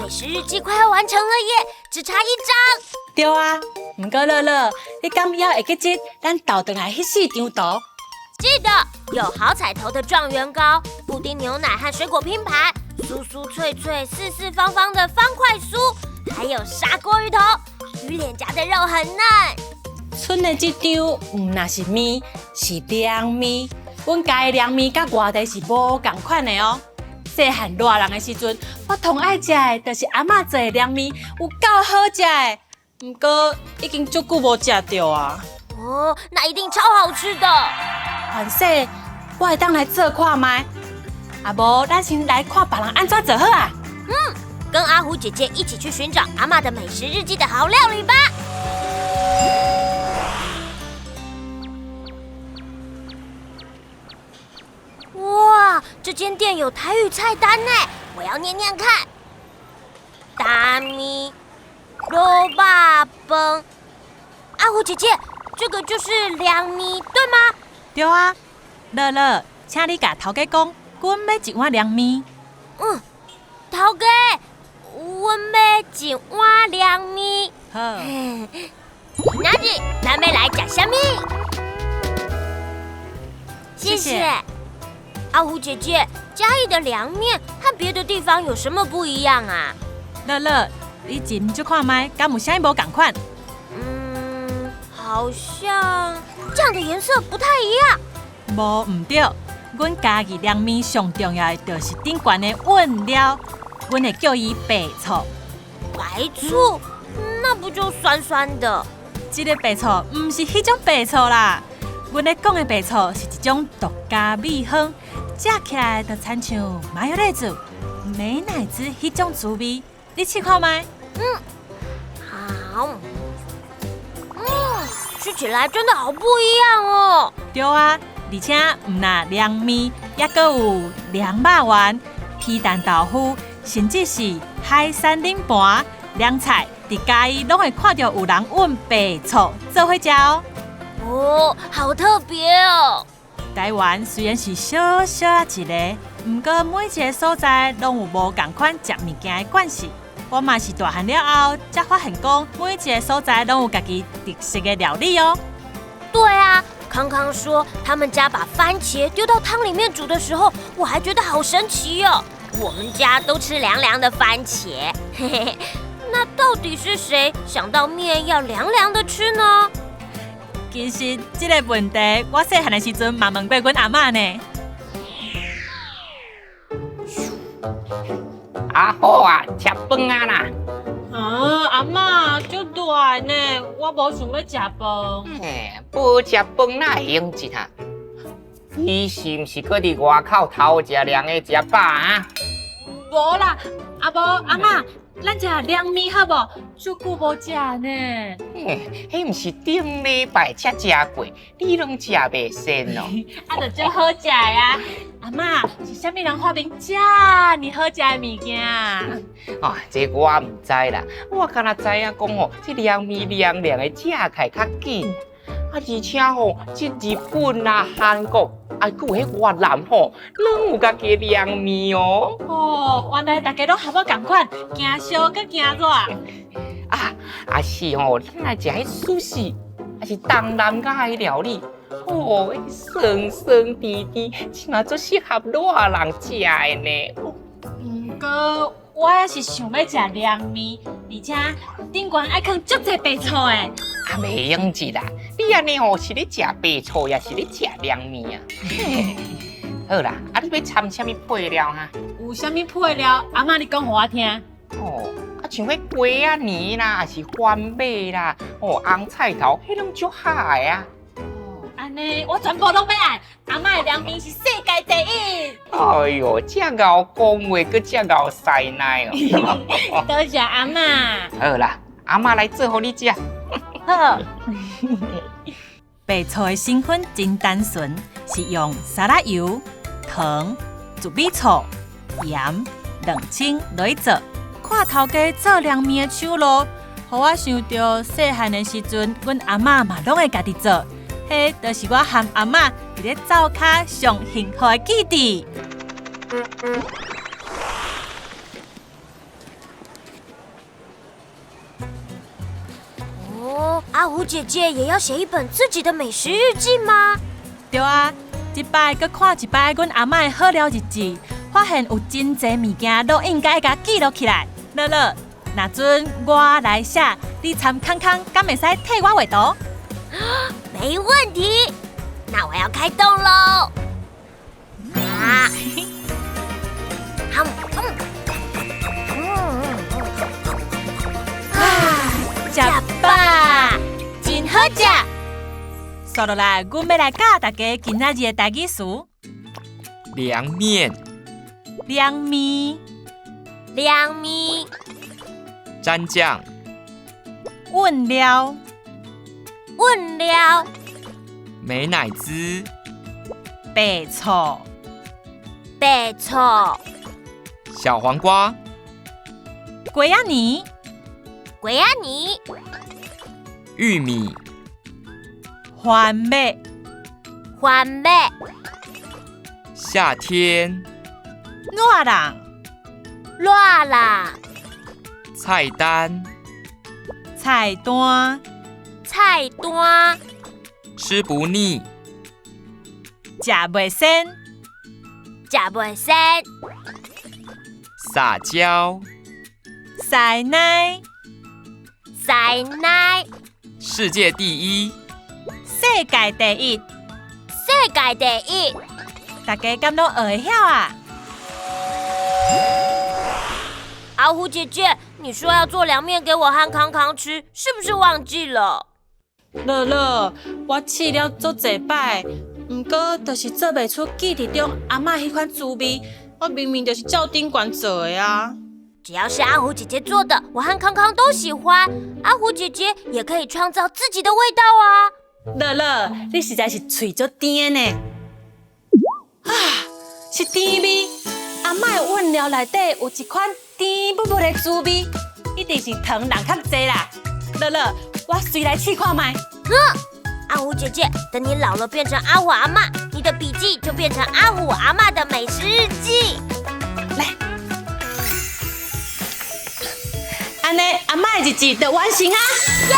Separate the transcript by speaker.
Speaker 1: 美食日記快要完成了耶，只差一張。
Speaker 2: 對啊，毋過樂樂，你敢猶會記得咱倒轉來彼四張圖？
Speaker 1: 記得有好彩頭的狀元糕、布丁牛奶和水果拼盤、酥酥脆脆、四四方方的方塊酥，還有砂鍋魚頭，魚臉頰的肉很嫩。
Speaker 2: 賰的這張毋若是麵，是涼麵。阮家的涼麵佮外地是無仝款的哦。細漢熱人的時陣，我上愛食的就是阿嬤做的涼麵，有夠好食的。毋過已經足久無食著啊。
Speaker 1: 哦，那一定超好吃的。
Speaker 2: 反正我會當來做看覓，啊無咱先來看別人按怎做好啊。
Speaker 1: 嗯，跟阿虎姐姐一起去尋找阿嬤的美食日記的好料理吧。哇，這間店有台語菜單呢，我要念念看。大米、滷肉飯。阿虎姐姐，這個就是涼麵，對嗎？
Speaker 2: 對啊，樂樂，請你共頭家講，阮欲一碗涼麵。
Speaker 1: 嗯，頭家，阮欲一碗涼麵。
Speaker 2: 好。
Speaker 1: 今仔日咱欲來食啥物？謝謝。阿虎姐姐，嘉義的涼麵和別的地方有什麼不一樣啊？
Speaker 2: 樂樂，你斟酌看覓，敢有啥物無仝款？
Speaker 1: 嗯，好像醬的顏色不太一樣。
Speaker 2: 無毋對，阮嘉義涼麵上重要的就是頂懸的韻料，阮會叫伊白醋。
Speaker 1: 白醋？那不就酸酸的？
Speaker 2: 這个白醋毋是彼種白醋啦，阮咧講的白醋是一種獨家秘方。食起來就親像馬友奶子、美乃滋彼種滋味，你試看覓？
Speaker 1: 嗯，好，嗯，吃起來真的好不一樣哦。
Speaker 2: 對啊，而且毋若涼麵，猶閣有涼肉圓、皮蛋豆腐，甚至是海產冷盤、涼菜，佇嘉義攏會看著有人混白醋做伙食哦。
Speaker 1: 哦，好特別哦。
Speaker 2: 台灣雖然是小小仔一个，毋過每一个所在攏有無仝款食物件的慣勢。我嘛是大漢了後，才發現講每一个所在攏有家己特色的料理哦。
Speaker 1: 對啊，康康說他們家把番茄丟到湯裡面煮的時候，我還覺得好神奇哦。我們家都吃涼涼的番茄，嘿嘿嘿。那到底是誰想到麵要涼涼的吃呢？
Speaker 2: 其實這个問題，我細漢的時陣嘛問過阮阿嬤呢。
Speaker 3: 啊好啊，食飯啊啦！
Speaker 2: 啊，阿嬤，足大呢，我無想欲食飯。
Speaker 3: 嘿，無食飯哪會用一下？你是毋是閣佇外口偷食涼的食飽啊？
Speaker 2: 無啦，啊無阿嬤，咱食涼麵好無？足久無食呢。
Speaker 3: 嘿，彼毋是頂禮拜才食過，你攏食袂鮮哦。
Speaker 2: 啊，就足好食的啊！阿嬤，是啥物人發明遮爾好食的物件？
Speaker 3: 啊，這我毋知啦，我敢若知影講吼，這涼麵涼涼的食起來較緊。啊，而且吼，這日本啊、韓國啊，閣有彼越南吼，攏有家己的涼麵哦。
Speaker 2: 哦，原來大家攏和我仝款，驚燒閣驚熱。
Speaker 3: 啊，啊是吼，咱來食彼壽司，抑是東南亞的料理，哦，酸酸甜甜，這嘛足適合熱人食的呢。
Speaker 2: 毋過我也是想欲食涼麵，而且頂懸愛囥足濟白醋的。
Speaker 3: 啊，袂用得啦！你按呢吼是咧食白醋，抑是咧食涼麵啊？好啦，啊你欲摻啥物配料哈？
Speaker 2: 有啥物配料？阿嬤你講予我聽。
Speaker 3: 哦，啊像彼雞仔泥啦，抑是番麥啦，哦紅菜頭，彼攏足合的啊。
Speaker 2: 哦，按呢我全部攏欲愛。阿嬤的涼麵是世界第一。
Speaker 3: 哎喲，遮𠢕講話，閣遮𠢕師奶哦。
Speaker 2: 多謝阿嬤。
Speaker 3: 好啦，阿嬤來做予你食。
Speaker 2: 好。白醋的成分真單純，是用沙拉油、糖、糯米醋、鹽、兩清來做。看頭家做涼麵的手路，予我想著細漢的時陣，阮阿嬤嘛攏會家己做。彼就是我和阿嬤佇咧灶跤上幸福的記憶。
Speaker 1: 阿虎姐姐也要寫一本自己的美食日記嗎？
Speaker 2: 對啊，這擺閣看一擺阮阿嬤的好料日誌，發現有真濟物件攏應該共記錄起來。樂樂，若準我來寫，你參康康，敢會使替我畫圖？
Speaker 1: 沒問題，那我要開動嘍！啊，好，嗯嗯啊，
Speaker 2: 食
Speaker 1: 飽，真好食。
Speaker 2: 紲落來，阮欲來教大家今仔日的台語詞：
Speaker 3: 涼麵、
Speaker 2: 涼麵、
Speaker 1: 涼麵、
Speaker 3: 蘸醬、
Speaker 2: 韻料、
Speaker 1: 韻料、
Speaker 3: 美乃滋、
Speaker 2: 白醋、
Speaker 1: 白醋、
Speaker 3: 小黃瓜、
Speaker 2: 瓜仔泥、
Speaker 1: 瓜仔泥、
Speaker 3: 玉米、
Speaker 2: 番麥、
Speaker 1: 番麥、
Speaker 3: 夏天、
Speaker 2: 熱人、
Speaker 1: 熱人、
Speaker 3: 菜單、
Speaker 2: 菜單、
Speaker 1: 菜單、
Speaker 3: 吃不膩、
Speaker 2: 食袂鮮、
Speaker 1: 食袂鮮、
Speaker 3: 撒嬌、
Speaker 2: 師奶、
Speaker 1: 師奶、
Speaker 3: 世界第一、
Speaker 2: 世界第一，
Speaker 1: 世界第一。
Speaker 2: 大家敢攏學會曉啊？
Speaker 1: 阿虎姐姐，你說要做涼麵給我和康康吃，是不是忘記了？
Speaker 2: 樂樂，我試了足濟擺，毋過就是做袂出記憶中阿嬤彼款滋味。我明明就是照頂懸做的啊！
Speaker 1: 只要是阿虎姐姐做的，我和康康都喜歡。阿虎姐姐也可以創造自己的味道啊！
Speaker 2: 樂樂，你實在是喙足甜的呢！啊，是甜味。阿嬤的韻料內底有一款甜噗噗的滋味，一定是糖挼較濟啦。樂樂，我隨來試看覓。
Speaker 1: 阿虎姐姐，等你老了變成阿虎阿嬤，你的筆記就變成阿虎阿嬤的美食日記。
Speaker 2: 來，按呢阿嬤的日誌就完成啊！
Speaker 1: 耶！